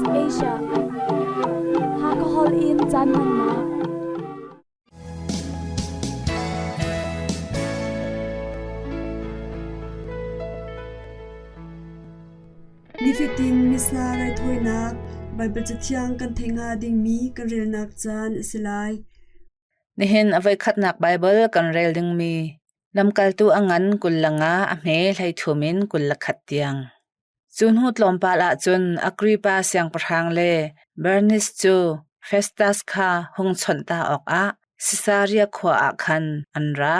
SBS Asia. Hakahol in caan hmannak. Nifatin Missa raithawinak Baibal Cathiang kan theih hnga dingmi kan relnak caan a si lai. Nihin a voikhatnak Baibal kan rel dingmi Lamkaltu a ngan 25 a hme 33 in 21 tiang. Cu hnu tlawmpal ah cun Agrippa siangpahrang le Bernis cu Festas kha hung chawnh ta awkah Sisaria khua ah khan an ra.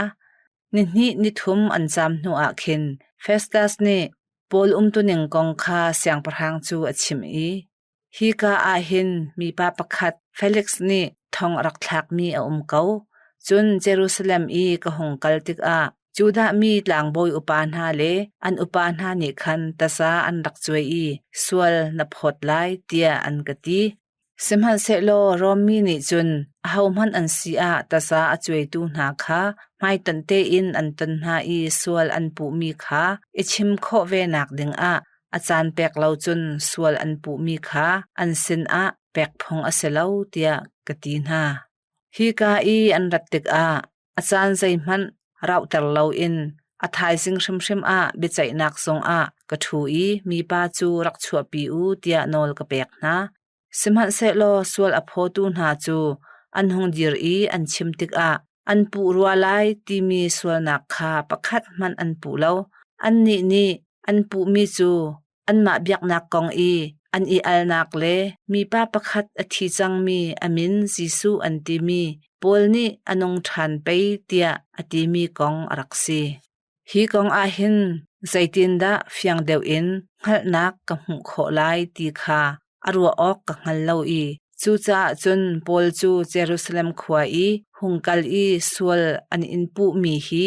Nihnih nithum an caam hnuah khin Festas nih Paul umtuning kong kha siangpahrang cu a chimh i, Hika ah hin mipa pakhat Felix nih thong a rak thlakmi a um ko. Cun Jerusalem i ka hung kal tikah Judah mi tlangbawi upa hna le an upa hna nih khan taza an rak cuai i sual na phawt lai tiah an ka ti. Sihmanhsehlaw Rom mi nih cun ahohmanh an si ah taza a cuaitu hna kha hmaitonh tein an ton hna i sual an puhmi kha i chim khawh ve nak dingah a caan pek lo cun sual an puhmi kha an sinah pek phung a si lo tiah ka ti hna. Hika i an rat tikah a caan zeihmanh rauhter loin a thaizing hrimhrim ah biaceihnak zungah ka ṭhu i mipa cu rak chuahpi u tiah nawl ka pek hna. Sihmanhsehlaw sual a phawtu hna cu an hung dir i an chim tikah an puh rua lai timi sualnak kha pakhat hmanh an puh lo. Annih nih an puhmi cu anmah biaknak kong i an i alnak le mipa pakhat a thi cangmi a min Jesuh an timi Paul nih a nung ṭhan pei tiah a timi kong a rak si. Hi kong ah hin zeitindah fiang deuh in hngalhnak ka hmuh khawh lai ti kha a ruah awk ka hngal lo i cucaah cun Paul cu Jerusalem khua i hung kal i sual an in puhmi hi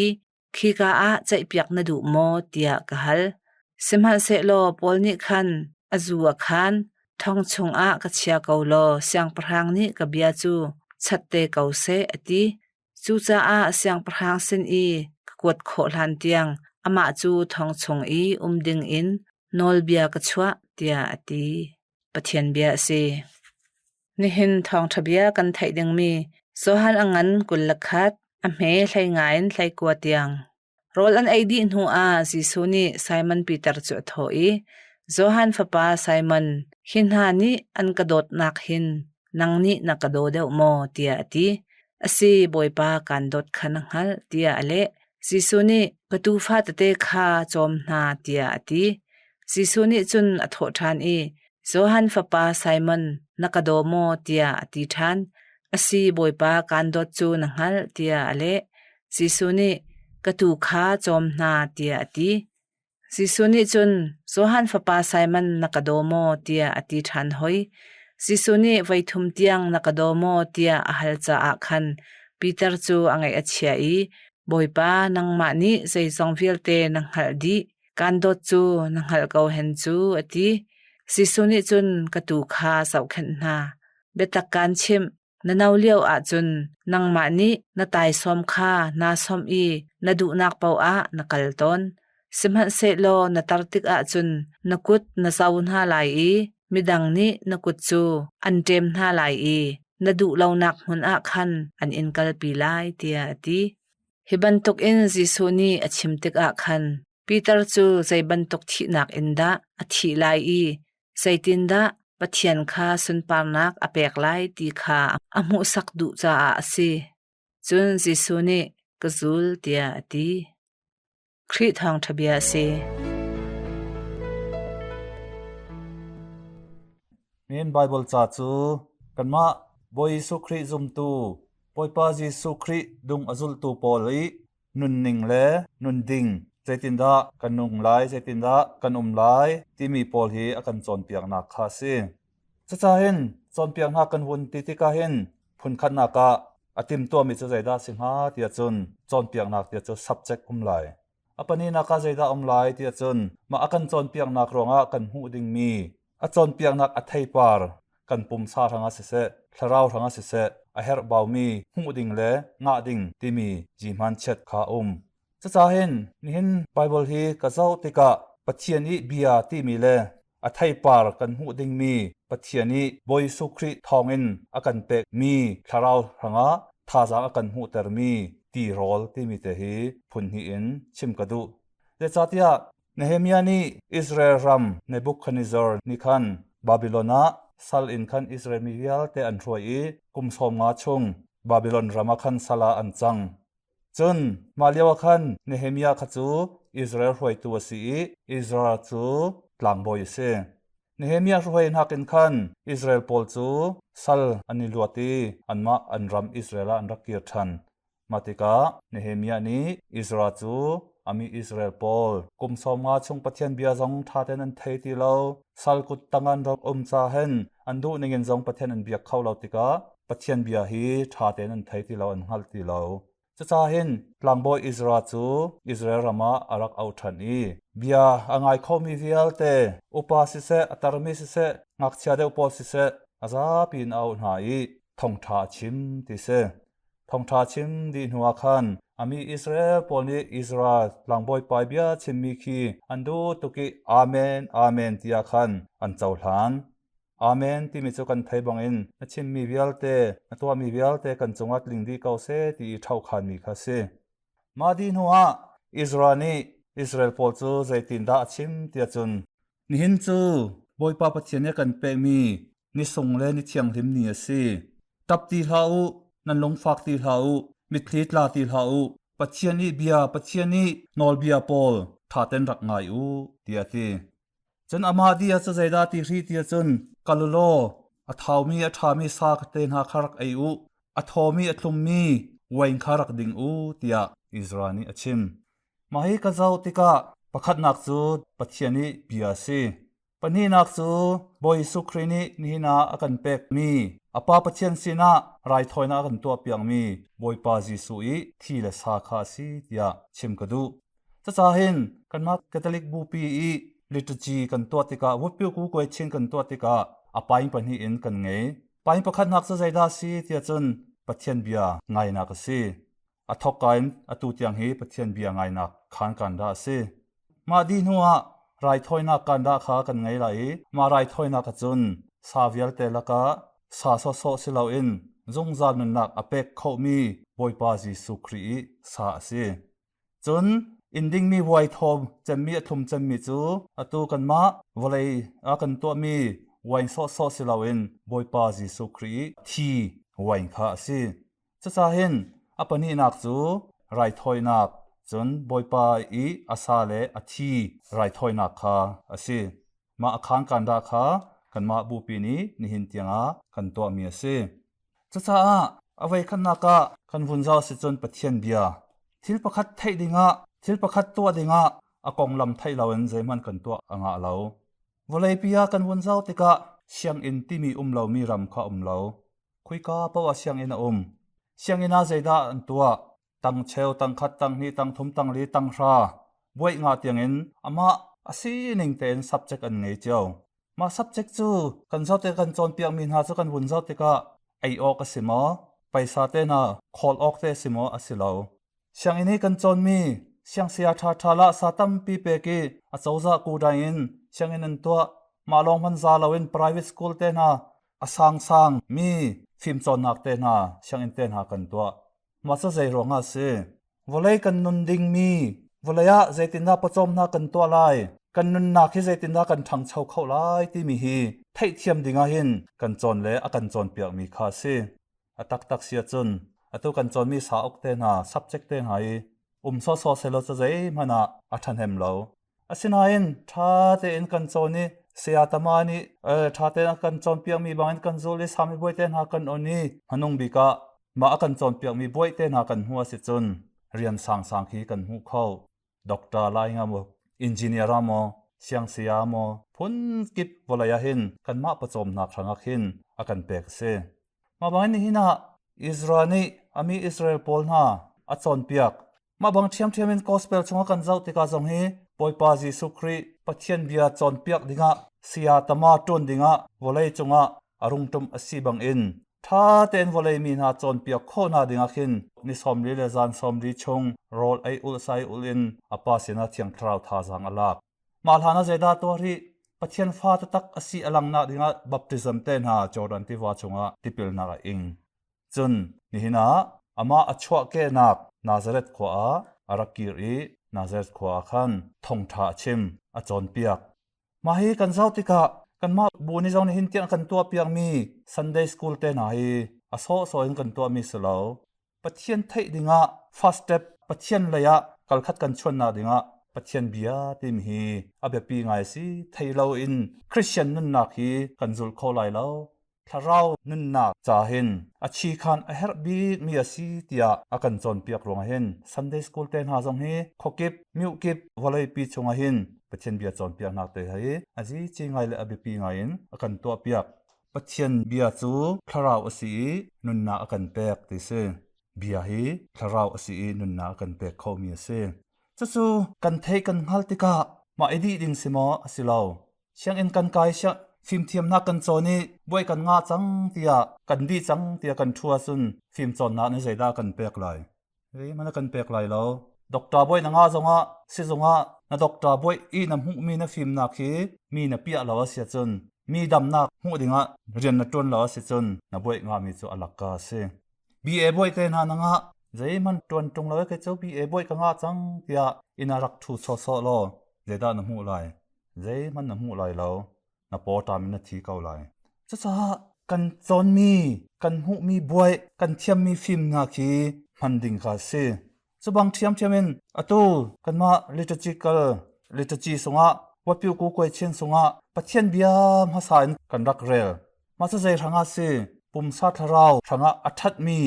khika ah ceihpiak na duh maw tiah ka hal. Sihmanhsehlaw Paul nih khan a zu a khaan, thong chungah ka chia ko law siangpahrang nih ka bia cu chat te ko seh a ti. Cucaah siangpahrang sin i ka kuat khawh hlan tiang amah cu thong chung i um dingin nawlbia ka chuah, tiah a ti. Pathian bia a si. Nihin thawngṭha bia kan theih dingmi Johan a ngan 21, a hme 15 in 19 tiang. Rawl an ei dih hnuah Jesuh nih Simon Peter cu a thawh i, Johan fapa Simon, hi hna nih an ka dawtnak hin nang nih na ka daw deuh maw? tiah a ti. A si, Bawipa, kaan dawt kha na hngalh, tiah a leh. Jesuh nih, Ka tuufa tete kha cawm hna, tiah a ti. Jesuh nih cun a thawh ṭhan i, Johan fapa Simon, na ka daw maw? tiah a ti ṭhan. A si, Bawipa, kaan dawt cu na hngalh, tiah a leh. Jesuh nih, Ka tuu kha cawm hna, tiah a ti. Jesuh nih cun, Johan fapa Simon, na ka daw maw? tiah a ti ṭhan hoi. Jesuh nih voithum tiang na ka daw maw tiah a hal caah khan Peter cu a ngaih a chia i, Bawipa, nangmah nih zeizong vialte na hngalh dih. Kaan dawt cu na hngalh ko hen cu, a ti. Jesuh nih cun, Ka tuu kha zohkhenh hna. Biatak kaan chimh, na no lio ahcun nangmah nih na taisawm kha naa sawmh i na duhnak paoh ah na kal tawn. Sihmanhsehlaw na tar tikah cun na kut na zo hna lai i midang nih na kut cu an ṭem hna lai i na duh lonak hmun ah khan an in kalpi lai, tiah a ti. Hi bantukin Jesuh nih a chim tikah khan Peter cu zei bantuk thihnak in dah a thih lai i zeitindah Pathian kha sunparnak a pek lai ti kha a hmuhsak duh caah a si. Cun Jesuh nih, Ka zul, tiah a ti. Khrih thawngṭha bia a si. Nihin Baibal ca cu kanmah Bawi Jesuh Khrih zumtu, Bawipa Jesuh Khrih dung a zultu pawl i nunning le nunding zeitindah kan nung lai, zeitindah kan um lai timi pawl hi a kan cawnpiaknak kha a si. Cucahin cawnpiaknak kan vun ti tikah hin phunkhatnak ah a timtuahmi cu zeidah a si hnga tiah cun cawnpiaknak tiah cu subject um lai. A pahnihnak ah zeidah um lai tiah cun mah a kan cawnpiaknak ruangah kan hmuh dingmi a cawnpiaknak a theipar kan pumsa hrangah siseh, thlarau hrangah siseh a herhbaumi hmuh ding le ngah ding timi jihman chiat kha a um. Cucahin nihin Baibal hi ka zoh tikah Pathian i bia timi le A theipar kan hmuh dingmi Pathian i Bawi Jesuh Khrih thawngin a kan pekmi thlarau hrangah thazaang a kan hmuhtermi tirawl timi te hi phun hnih in chim ka duh. Zeicahtiah Nehemiah nih Israel ram Nebuchadnezzar nih khan Babylon ah sal in khan Israel mi vialte an hruai i kum 50 chung Babylon ram ah khan sal ah an cang. Cun mah lioah khan Nehemiah kha cu Israel hruaitu a si i Israel cu tlangbawi a si. Nehemiah hruai nakin khan Israel pawl cu sal an i luat i anmah an ram Israel ah an rak kir ṭhan. Mah tikah Nehemiah nih Israel cu a mi Israel pawl kum 50 chung Pathian bia zong ṭha tein an thei ti lo, sal kut tang an rak um ca hin an duh ningin zong Pathian an biak kho lo tikah Pathian bia hi ṭha tein an thei ti lo, an hngal ti lo. Cucaah hin tlangbawi Ezra cu Israel ram ah a rak auh ṭhan i bia a ngai khomi vialte, upa siseh, a tarmi siseh, ngakchia deuh pawl siseh, a zapi in a auh hna i thawngṭha a chim ti si. Thawngṭha chim dih hnuah khan a mi Israel pawl nih Ezra tlangbawipa bia chimmi khi an duh tuk i Amen, Amen tiah khan an cohlan. Amen timi cu kan thei bangin na chimmi vialte, na tuahmi vialte kan cungah tling dih ko seh ti i ṭhohkhanmi kha a si. Mah dih hnuah Israel nih Israel pawl cu zeitindah a chim tiah cun, Nihin cu Bawipa Pathian nih a kan pekmi ni sung le ni thianghlim ni a si. Ṭap ti hlah u, nan lungfak ti hlah u, mitthli tla ti hlah u, Pathian i bia, Pathian i nawlbia pawl ṭhaten rak ngai u, tiah a ti. Cun amah dih ah cu zeidah ti hri ti ahcun kal u law a thaumi a ṭhami sa te hna kha rak ei u, a thawmi a thlummi wain kha rak ding u tiah Israel nih a chim. Mah hi ka zoh tikah pakhatnak cu Pathian i bia a si. Pahnihnak cu Bawi Jesuh Khrih nih nihin ah a kan pekmi a Pa Pathian sinah raithawinak a kan tuahpiakmi Bawipa Jesuh i thi le sa kha a si tiah chim ka duh. Cucaah hin kanmah Catholic bupi i liturgy kan tuah tikah Wutpyu Kukuai Chin kan tuah tikah a paing pahnih in kan ngei. Paing pakhatnak cu zeidah a si tiah cun Pathian bia ngainak a si. A thawkka in atu tiang hi Pathian bia ngainak khaan kan dah a si. Mah dih hnu ah raithawinak kan dah kha kan ngei lai i mah raithawinak ahcun sa vialte lakah sa sawhsawh si loin zungzal nunnak a pek khomi Bawipa Jesuh Khrih i sa a si. Cun inn dingmi vuai thawm cemmi a thlum cemmi cu atu kanmah vawlei ah kan tuahmi wine sawhsawh si loin Bawipa Jesuh Khrih i thi wine kha a si. Cucaah hin a pahnihnak cu raithawinak, cun Bawipa i a sa le a thi raithawinak kha a si. Mah a khaan kan dah kha kanmah bupi nih nihin tiangah kan tuahmi a si. Cucaah a voikhatnak ah kan vun zau si cun Pathian bia thil pakhat theih dingah thil pakhat tuah dingah a konglam theih loin zeihmanh kan tuah a ngah lo. Vawleipi ah kan vun zau tikah sianginn timi um lomi ram kha um lo. Khuika paoh ah sianginn a um. Sianginn ah zeidah an tuah? Tang cheu, tang khat, tang hnih, tang thum, tang li, tang hra, buaih nga tiangin amah a sining tein subject an ngei cio. Mah subject cu kan zoh tik kan cawnpiakmi hna cu kan vun zoh tikah ei awk a si maw? Paisa te hna khawl awk te a si maw? A si lo. Sianginn i kan cawnmi siangsia ṭhaṭha lah sa tampi pek i a cozah kudai in sianginn an tuah. Mah lawng hmanh za loin private school te hna a sangsang mi fimcawnnak te hna sianginn te hna kan tuah. Mah cu zei ruangah a si? Vawlei kan nun dingmi vawlei ah zeitindah pawcawmnak kan tuah lai? Kan nunnak hi zeitindah kan ṭhangcho kho lai timi hi theihthiam dingah hin kan cawn le a kan cawnpiakmi kha a si. A taktak si ahcun atu kan cawnmi sauk te hna, subject te hna i um sawsawh sehlaw cu zeihmanh ah a ṭhahnem lo. Asinain ṭha tein kan cawn i saya tama nih ṭha tein a kan cawnpiakmi bangin kan zul i sami bawi te hna kan on i hmanung bik ah mah a kan cawnpiakmi bawi te hna kan hmuh a si cun rian sangsang khi kan hmu kho. Doctor lai nga maw, engineer ah maw, siangsia maw, phunkip vawlei ah hin kanmah pawcawmnak hrangah khin a kan pek a si. Mah bangin nihin ah Israel nih a mi Israel pawl hna a cawnpiak. Mah bang ṭhiamṭhiam in gospel chungah kan zoh tikah zong hi Bawipa Jesuh Khrih Pathian bia cawnpiak dingah saya tama ṭuan dingah vawlei cungah a rung ṭum a si bangin ṭha tein vawlei mi hna cawnpiak khawh hna dingah khin ni 40 le zan 40 chung rawl ei ulh sai ulh in a Pa sinah Thiang Thlarau thazaang a lak. Mah hlan ah zeidah tuah rih? Pathian fa taktak a si a langnak dingah baptism te hna Jordan tiva chungah tipilnak a ing. Cun nihin ah amah a chuahkehnak Nazareth khua ah a rak kir i Nazareth khua ah khan thawngṭha a chim, a cawnpiak. Mah hi kan zoh tikah kanmah bu nih zong nihin tiang kan tuahpiakmi Sunday School te hna hi a sawhsawh in kan tuahmi si lo. Pathian theih dingah first step Pathian lei ah kalkhat kan chuannak dingah Pathian bia timi hi a biapi ngai si. Thei loin Christian nunnak hi kan zul kho lai lo. Thlarau nunnak ca hin a chi khan a herh bikmi a si tiah a kan cawnpiak ruangah hin Sunday School te hna zong hi khuakip, miukip, vawleipi chungah hin Pathian bia cawnpiaknak te hi a zici ngai le a biapi ngai in a kan tuahpiak. Pathian bia cu thlarau a si i nunnak a kan pek ti si. Bia hi thlarau a si i nunnak a kan pek khomi a si. Cucu kan theih kan hngalh tikah mah i dih ding si maw? A si lo. Sianginn kan kai fimthiamnak kan cawn i buai kan ngah cang tiah kan dih cang tiah kan ṭhu ahcun fimcawnnak nih zeidah a kan pek lai? Zeihmanh a kan pek lai lo. Doctor bawi na ngah zongah sizung ah na doctor bawi i na hmuhmi na fimnak hi mi na piah lo a si ahcun mi damnak hmuh dingah rian na ṭuan lo a si cun na buaih ngahmi cu a lakka a si. BA bawi te hna na ngah zeihmanh ṭuan ṭung lo kei cu BA bawi ka ngah cang tiah inn ah rak ṭhu sawhsawh law zeidah na hmuh lai? Zeihmanh na hmuh lai lo. Na pawṭam in na thi ko lai. Cucaah kan cawnmi, kan hmuhmi buai, kan thiammi fimnak hi hman ding kha a si. Cubang ṭhiamṭhiam in atu kanmah liturgical liturgy sungah Wapiu Kukuai Chin sungah Pathian bia hmasa in kan rak rel. Mah cu zei hrangah si pumsa thlarau hrangah a ṭhatmi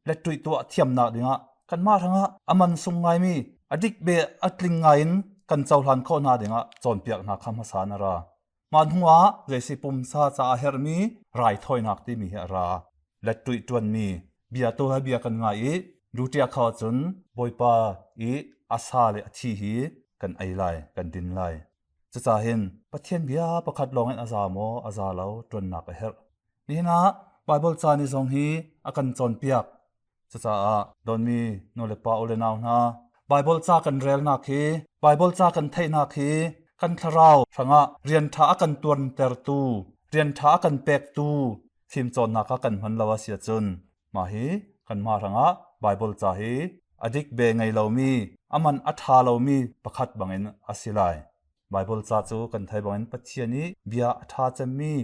le tuih tuah thiamnak dingah kanmah hrangah a man sung ngaimi a dik be a tling ngai in kan cohlan khawh hna dingah cawnpiaknak kha hmasa in a ra. Mah hnuah zeisi pumsa caah herhmi raithawinak timi hi a ra. Lettuih ṭuanmi bia tu he bia kan ngai i duṭia kho cun Bawipa i a sa le a thi hi kan ei lai, kan din lai. Cucahin Pathian bia pakhat lawngin a za maw a za lo ṭuannak a herh. Nihin ah Baibal ca ni zong hi a kan cawnpiak. Cucaah dawtmi nulepa u le nau hna, Baibal ca kan relnak hi, Baibal ca kan theihnak hi kan thlarau hrangah rian ṭha a kan tuantertu, rian ṭha a kan pektu fimcawnnak ah kan hman lo a si ahcun mah hi kanmah hrangah Baibal ca hi a dik be ngei lomi, a man a ṭha lomi pakhat bangin a si lai. Baibal ca cu kan thei bangin Pathian i bia a ṭha cemmi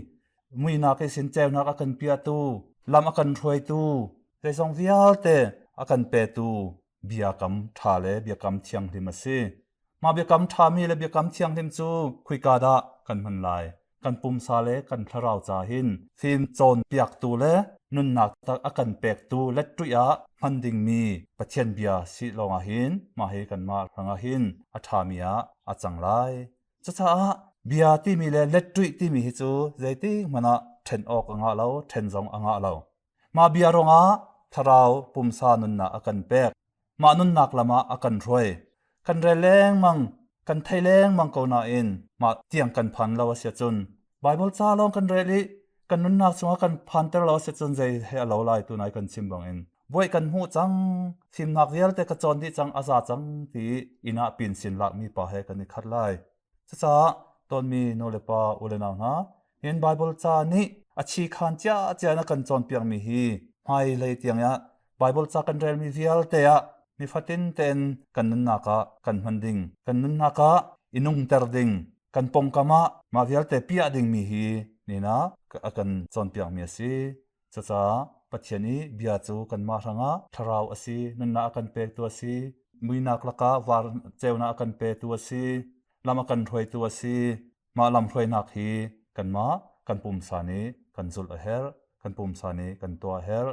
muinak i sin ceunak a kan piahtu, lam a kan hruaitu, zeizong vialte a kan petu biakam ṭha le biakam thianghlim a si. Mah biakam ṭhami le biakam thianghlim cu khuika dah kan hman lai? Kan pumsa le kan thlarau ca hin fim cawnpiaktu le nunnak tak a kan pektu letṭuih ah hman dingmi Pathian bia si lawngah hin mah hi kanmah hrangah hin a ṭhami ah a cang lai. Cucaah bia timi le letṭuih timi hi cu zeitik hmanh ah ṭhen awk a ngah lo, ṭhen zong a ngah lo. Mah bia ruangah thlarau pumsa nunnak a kan pek. Mah nunnak lam ah a kan hruai. Kan rel lengmang, kan thei lengmang ko nain mah tiang kan phan lo a si ahcun Baibal ca lawng kan rel i kan nunnak chungah kan phanter lo a si cun zei he a lo lai tunai kan chim bangin buai kan hmuh cang fimnak vialte ka cawn dih cang a za cang ti inn ah pin sin lakmi pa he kan i khat lai cucaah tonmi nu le pa u le nau hna hin Bible ca nih a chi khan cia cia na kan cawnpiakmi hi hmailei tiang ah Bible ca kan relmi vialte ah nifatin tein kan nunnak ah kan hman ding kan nunnak ah i nungter ding kan pongkam ah mah vialte piah dingmi hi nina a kan cawnpiakmi a si. Cucaah Pathian i bia cu kanmah hrangah thlarau a si, nunnak a kan pektu a si, muinak lakah var ceunak a kan petu a si, lam a kan hruaitu a si. Mah lam hruainak hi kanmah kan pumsa nih kan zulh a herh, kan pumsa nih kan tuah a herh.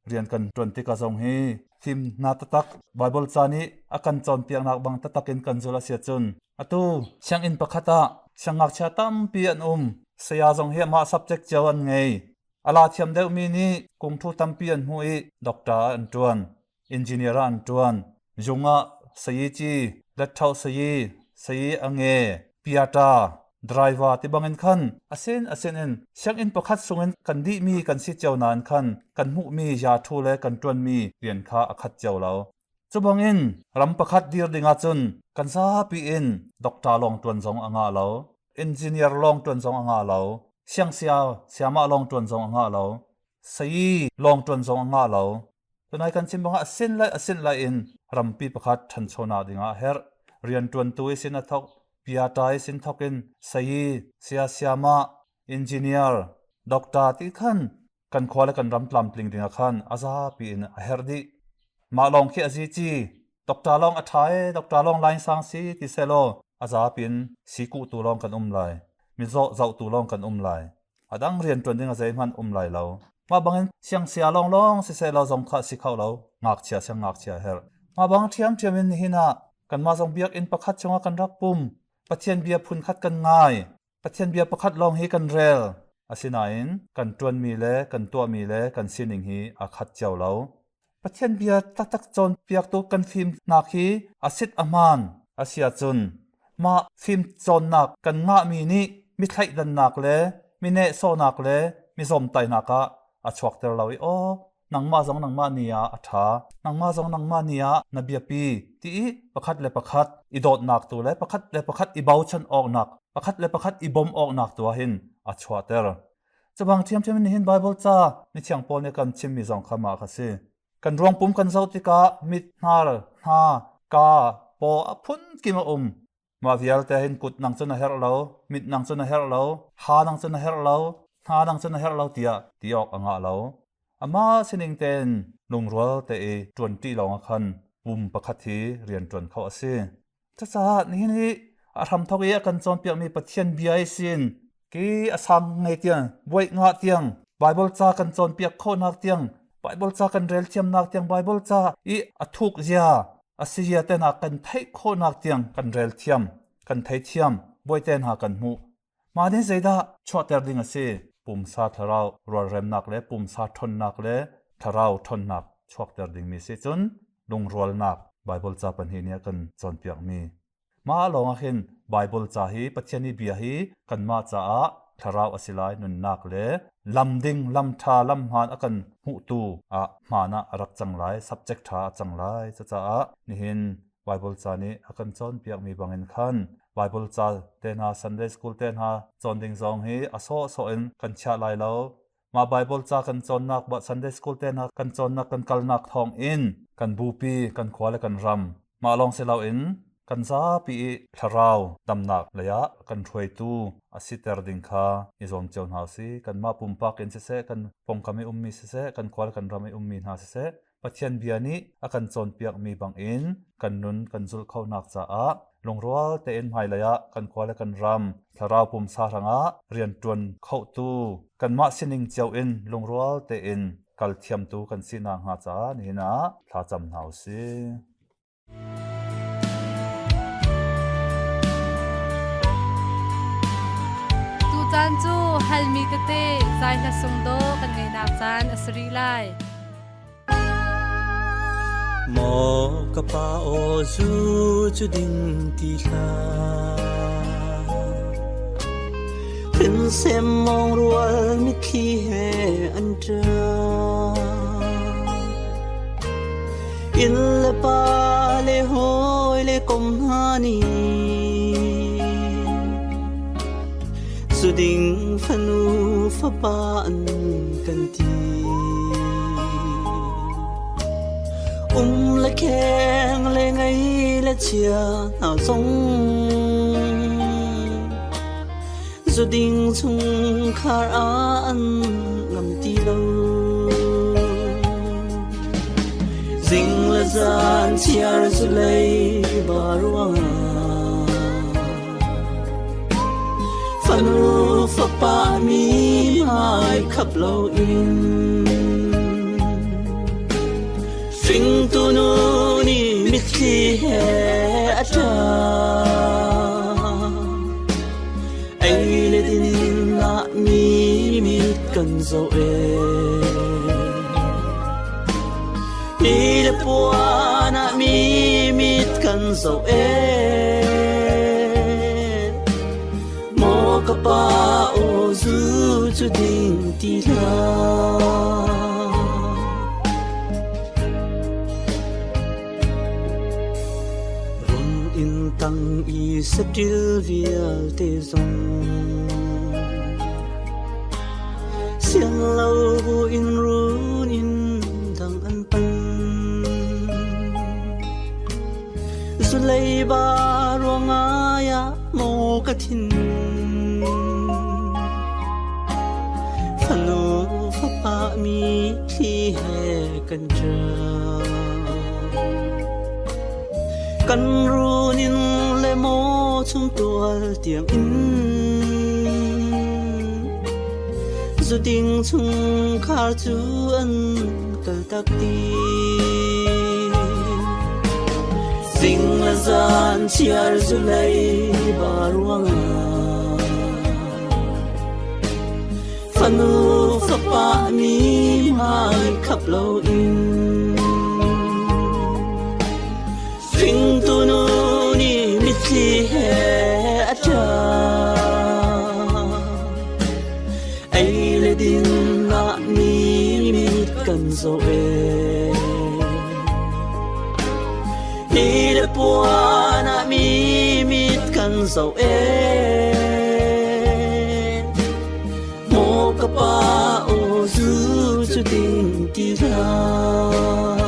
Rian kan ṭuan tikah zong hi fimnak taktak Baibal ca nih a kan cawnpiaknak bang taktak in kan zul a si ahcun atu sianginn pakhat ah siangngakchia tampi an um. Saya zong hi amah subject cio an ngei. A la thiam deuhmi nih kungthu tampi an hmuh i doctor ah an ṭuan, engineer ah an ṭuan, zung ah sayici, letṭhoh sayi, sayi a nge, piata, driver ti bangin khan a sin a sin in sianginn pakhat sungin kan dihmi kan si cio nain khan kan hmuhmi yathu le kan ṭuanmi rian kha a khat cio lo. Cu bangin ram pakhat dir ding ahcun kan zapi in doctor lawng ṭuan zong a ngah lo. Engineer lawng ṭuan zong a ngah lo. Siangsia siamah lawng ṭuan zong a ngah lo. Sayi lawng ṭuan zong a ngah lo. Tunai kan chim bangah a sin lai a sin lai in rampi pakhat ṭhanchonak dingah a herh. Rianṭuantu i sin a thok, piata i sin thok in sayi, sia siamah, engineer, doctor ti khan kan khua le kan ram tlamtling dingah khan a zapi in a herh dih. Mah lawng khi a zi ci. Doctor lawng a ṭha e, doctor lawng line sang si ti selaw a zapi in sikuhtu lawng kan um lai. Mizaw zohtu lawng kan um lai. A dang rianṭuan ding a zeihmanh um lai lo. Mah bangin siangsia lawnglawng siseh law zong kha si kho lo. Ngakchia siang ngakchia herh. Mah bang ṭhiamṭhiam in nihin ah kanmah zong biakinn pakhat chungah kan rak pum. Pathian bia phunkhat kan ngai. Pathian bia pakhat lawng hi kan rel. Asinain kan ṭuanmi le kan tuahmi le kan sining hi aa khat cio lo. Pathian bia taktak cawnpiaktu kan fimnak hi a sit a hmaan a si ahcun mah fimcawnnak kan ngahmi nih mi thleidannak le mi nehsawhnak le mi zawmtaihnak ah a chuakter lo i aw nangmah zong nangmah ni ah a ṭha nangmah zong nangmah ni ah na biapi ti i pakhat le pakhat i dawtnak tu le pakhat le pakhat i bochan awknak pakhat le pakhat i bawmh awknak tu ah hin a chuahter. Cubang ṭhiamṭhiam in nihin Baibal ca mithiang Paul nih kan chimmi zong kha mah kha si. Kan ruangpum kan zoh tikah mit, hnar, hna, ka, paw a phunkim a um. Mah vialte hin kut nang cu na herh lo, mit nang cu na herh lo, ha nang cu na herh lo, hna nang cu na herh lo tiah ti awk a ngah lo. Amah sining tein lungrual te i ṭuanṭi lawng ah khan pum pakhat hi rian ṭuan kho a si. Cucaah nihin hi a hramthawk i a kan cawnpiakmi Pathian bia i sin ki a sang ngei tiang buaih ngah tiang Baibal ca kan cawnpiak khawhnak tiang Baibal ca kan rel thiamnak tiang Baibal ca i a thuk zia a si zia te hna kan theih khawhnak tiang kan rel thiam kan thei thiam buai te hna kan hmuh mah nih zeidah chuahter ding a si pumsa thlarau rualremnak le pumsa ṭhawnnak le thlarau ṭhawnnak chuakter dingmi si cun lungrualnak Baibal ca pahnih nih a kan cawnpiakmi. Mah lawng ah hin Baibal ca hi Pathian i bia hi kanmah caah thlarau a si lai nunnak le lam ding lam ṭha lam hmaan a kan hmuhtu ah hmaan ah a rak cang lai subject ṭha a cang lai cucaah nihin Baibal ca nih a kan cawnpiakmi bangin khan Baibal ca te hna Sunday school te hna cawn ding zong hi a sawhsawh in kan chiah lai lo Mah Baibal ca kan cawnnak, Sunday school te hna kan cawnnak kan kalnak thawng in kan bupi, kan khua le kan ram mah lawng si loin kan zapi i thlarau damnak lei ah kan hruaitu a siter ding kha i zuam cio hna usih. Kanmah pumpak in siseh, kan pawngkam i ummi siseh, kan khua le kan ram i ummi hna siseh, Pathian bia nih a kan cawnpiakmi bangin kan nun kan zulh khonak caah lungrual tein hmailei ah kan khua le kan ram thlarau pumsa hrangah rianṭuan khotu kanmah sining cio in lungrual tein kal thiamtu kan si nakhnga caah nihin ah thlacam hna u sih. Tucaan cu halmi tete zai hla sung dawh kan ngeihnak caan a si rih lai. Maw ka pa aw zu cu ding ti hlah Hrinsem mong rual mitthli he an ṭap Inn le pa le hawi le kom hna nih Zu ding fanu fapa an kan ti. Le kheng le ngei le chia hna zong zu ding chungkhar ah an ngam ti lo. Zing le zan chiar zu lei ba ruangah fanu fapa mi hmai khap lo in hringtu nu nih mitthli he a ṭap. Ei le din ah mi mit kan zoh e. Hi le puan ah mi mit kan zoh e. Maw ka pa aw zu cu ding ti hlah. Run in ta Tang i saṭil vialte zong siang lo buin run in dang an pan. Zulei ba ruangah ya maw ka thin fanu fapa mi thli he kan ṭap. Kan run in le maw chung tual tiang in zuding chungkhar cu an kal tak ti. Zing le zan chiar zulei ba ruangah fanu fapa mi hmai khap lo in hringtu nu nih mitthli he a ṭap. Ei le din ah mi mit kan zoh e. Ni le puan ah mi mit kan zoh e. Maw ka pa aw zu cu ding ti hlah.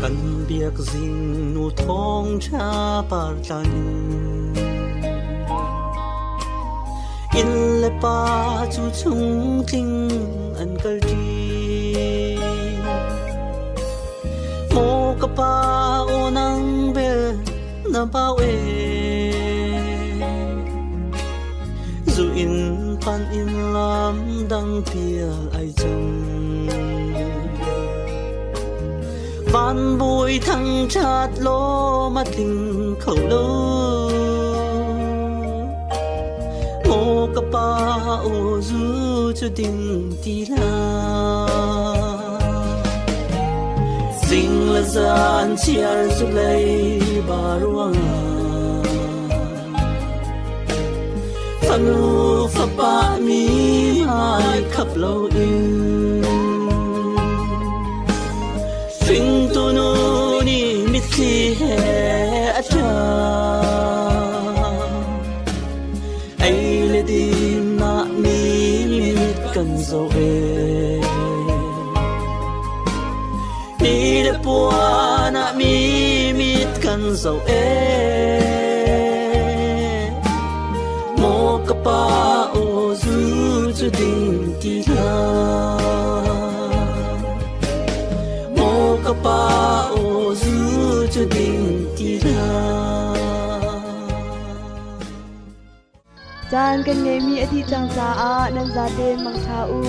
Kan biak zing nu thawng ṭha par tlan in le pa cu chung tling an kal ṭi. Maw ka pa aw nang bel na pau e zu in pan in lam dang pial ai cang van bui thang chat lo ma tling kho lo maw ka pa o zu chu ding ti la Zing le zan chiar zu lei ba ruangah fanu fapa mi hmai khap lo in hringtu nu nih mitthli he a ṭap. Ei le din ah mi mit kan zoh e. Ni le puan ah mi mit kan zoh e. Maw ka pa aw zu cu ding ti hlah. Maw ka pa aw zu cu ding ti hlah. Caan kan ngeihmi a dih cang caah nan zaten mangṭha u.